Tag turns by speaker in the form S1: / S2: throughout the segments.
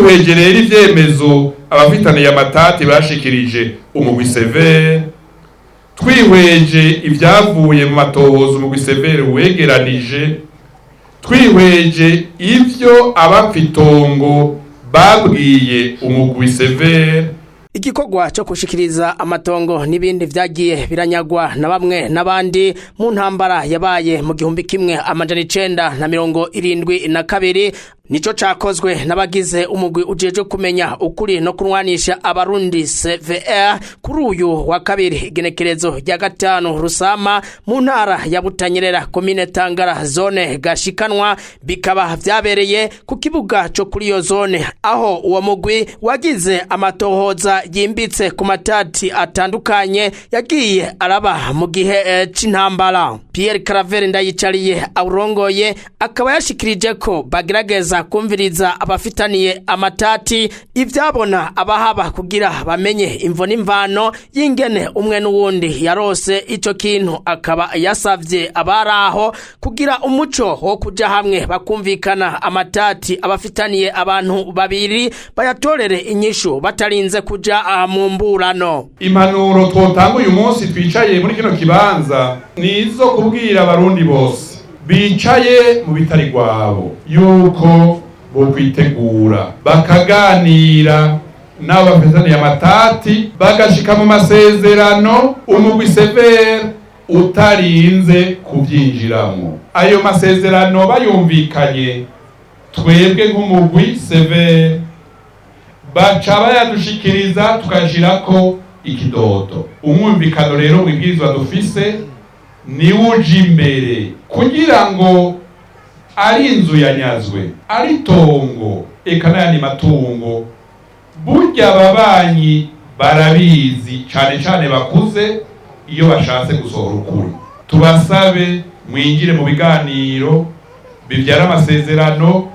S1: Twihweje rero ivyemezo abafitaniye amatati bashikirije umugwi CVR, twihweje ibyavuye mu matohoza umugwi CVR wegeranije, twihweje ivyo abapfa itongo babwiye umugwi CVR.
S2: Igikorwa cyo gushikiriza amatongo n'ibindi vyagiye biranyagwa na bamwe n'abandi mu ntambara yabaye mu 1972 nico cakozwe n'abagize umugwi ujeje kumenya ukuri no kunwanisha Abarundi, CVR, kuri uyu wa kabiri, igenekerezo rya 5 Rusama, mu ntara ya Butanyerera, komine Tangara, zone Gashikanwa. Bikaba vyabereye ku kibuga co kuri iyo zone, aho uwo mugwi wagize amatohoza yimbitse ku matati atandukanye yagiye araba mu gihe c'intambara. Pierre Claver Ndayicariye awurongoye akaba yashikirije ko bagerageza kumviriza abafitaniye amatati, ivyabona abahaba, kugira bamenye imvo n'imvano y'ingene umwe n'uwundi yarose ico kintu. Akaba yasavye abaraho kugira umuco wo kuja hamwe bakumvikana, amatati abafitaniye abantu babiri bayatorere inyishu batarinze kuja mu mburano.
S1: Impanuro twotanga uyu munsi twicaye muri kino kibanza ni izo kubwira Abarundi bose bicaye mu bitari rwabo yuko bokwitegura bakaganira n'abo bafitaniye amatati, bagashika mu masezerano umugwi CVR utarinze kubyinjiramo. Ayo masezerano bayumvikanye, twebwe nk'umugwi CVR baca bayadushikiriza, tukashirako ikidodo. Umwumvikano rero wibwirizwa dufise niwo uja imbere, kugira ngo ari inzu yanyazwe, ari itongo, eka n'ayandi matungo, burya ababanyi barabizi, cane cane bakuze. Iyo bashatse gusohora ukuri, tubasabe mwinjire mu biganiro bivyara amasezerano.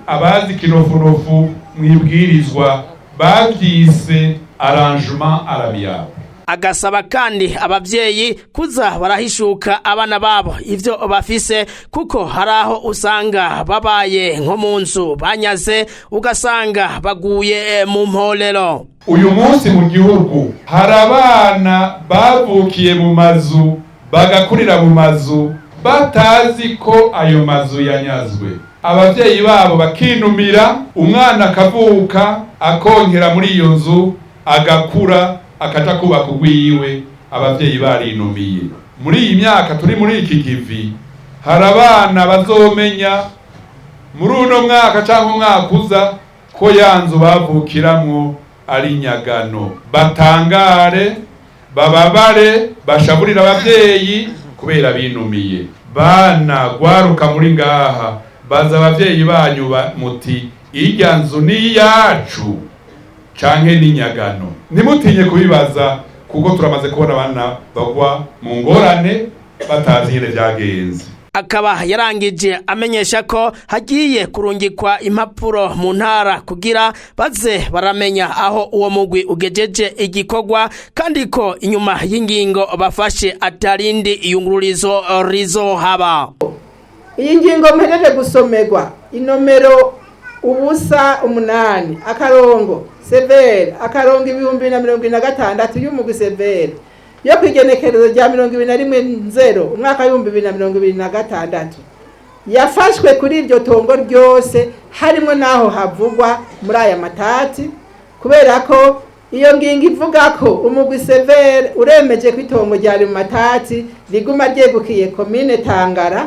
S1: Abazi kinofunofu mwibwirizwa bavyise arrangement à l'amiable.
S2: Agasaba kandi abavyeyi kuza barahishuka abana babo ivyo bafise, kuko hari aho usanga babaye nko mu nzu banyaze, ugasanga baguye mu mporero.
S1: Uyu munsi mu gihugu hari abana bavukiye mu mazu, bagakurira mu mazu, batazi ko ayo mazu yanyazwe. Abavyeyi babo bakinumira, umwana akavuka akonkera muri iyo nzu, agakura akaja kubaka urwiwe, abavyeyi barinumiye. Muri iyi myaka turi muri iki kivi, hari abana bazomenya muri uno mwaka cyangwa umwaka uza ko ya nzu bavukiramwo ari nyagano, batangare, bababare, bashaburira abavyeyi kubera binumiye. Bana gwaruka muri ngaha, baza abavyeyi banyu muti: "Irya nzu ni iyacu canke ni nyagano?" Ntimutinye kubibaza, kuko turamaze kubona abana bagwa mu ngorane batazi ingene vyagenze.
S2: Akaba yarangije amenyesha ko hagiye kurungikwa impapuro mu ntara kugira baze baramenya aho uwo mugwi ugejeje igikorwa, kandi ko inyuma y'ingingo bafashe atarindi iyungururizo rizohaba.
S3: Iyi ngingo mpejeje gusomerwa, inomero 08-CVR-2026 y'umugwi CVR yo kwigenekerezo rya 21/0 umwaka w'2026, yafashwe kuri iryo tongo ryose, harimo n'aho havugwa muri aya matati, kubera ko iyo ngingo ivuga ko umugwi CVR uremeje ko itongo ryari mu matati riguma ryegukiye komine Tangara.